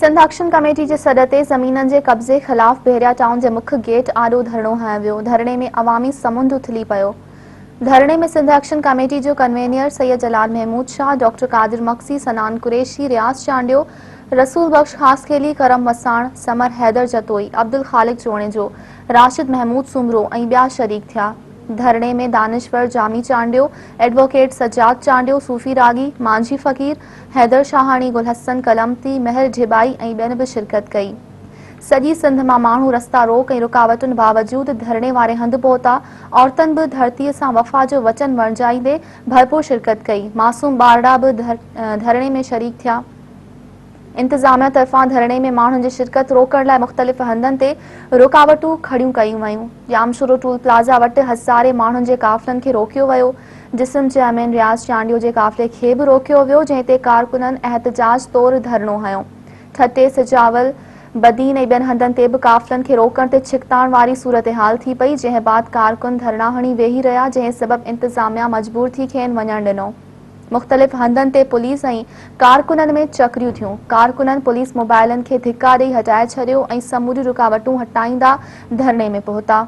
Sindh action committee جي سڏ تي زمينن جي قبضي خلاف بحريا ٽائون جي مک گيٽ آڏو ڌرڻو هنيو ويو، ڌرڻي ۾ عوامي سمنڊ اٿلي پيو. ڌرڻي ۾ سنڌ ايڪشن ڪميٽي جو ڪنوينيئر سيد جلال محمود شاهه، ڊاڪٽر قادر مگسي، صنعان قريشي، رياض چانڊيو، رسول بخش خاصخيلي، ڪرم وساڻ، ثمر حيدر جتوئي، عبدالخالق جوڻيجو، راشد محمود سومرو ۽ ٻيا شريڪ ٿيا. ڌرڻي ۾ دانشور جامي چانڊيو، ايڊووڪيٽ سجاد چانڊيو، صوفي راڳي، مانجهي فقير، حيدر شاهاڻي، گل حسن ڪلمتي، مهر ڍٻائي ۽ ٻين به شرڪت ڪئي. سڄي سنڌ مان ماڻهو رستا روڪ ۽ رڪاوٽن باوجود ڌرڻي واري هنڌ پهتا، عورتن به ڌرتيء سان وفا جو وچن ورجائيندي ڀرپور شرڪت ڪئي، معصوم ٻارڙا به ڌرڻي ۾ شريڪ ٿيا. انتظاميا طرفان ڌرڻي ۾ ماڻهن جي شرڪت روڪڻ لاء مختلف هنڌن تي رڪاوٽون کڙيون ڪيون ويون. ڄامشورو ٽول پلازا وٽ هزارين ماڻهن جي قافلن کي روڪيو ويو. جسم چيئرمين رياض چانڊيو جي قافلي کي به روڪيو ويو جنهن تي ڪارڪنن احتجاج طور ڌرڻو هنيو. ٺٽي، سجاول، بدين ۽ ٻين هنڌن تي به قافلن کي روڪڻ تي ڇڪتاڻ واري صورتحال ٿي پئي جنهن بعد ڪارڪن ڌرڻا هڻي ويهي رهيا جنهن سبب انتظاميا مجبور ٿي کين وڃڻ ڏنو. مختلف هنڌن تي پوليس ۽ ڪارڪنن ۾ چڪريون ٿيون، ڪارڪنن پوليس موبائلن کي ڌڪا ڏئي هٽائي ڇڏيو ۽ سموريون رڪاوٽون هٽائيندا ڌرڻي ۾ پهتا.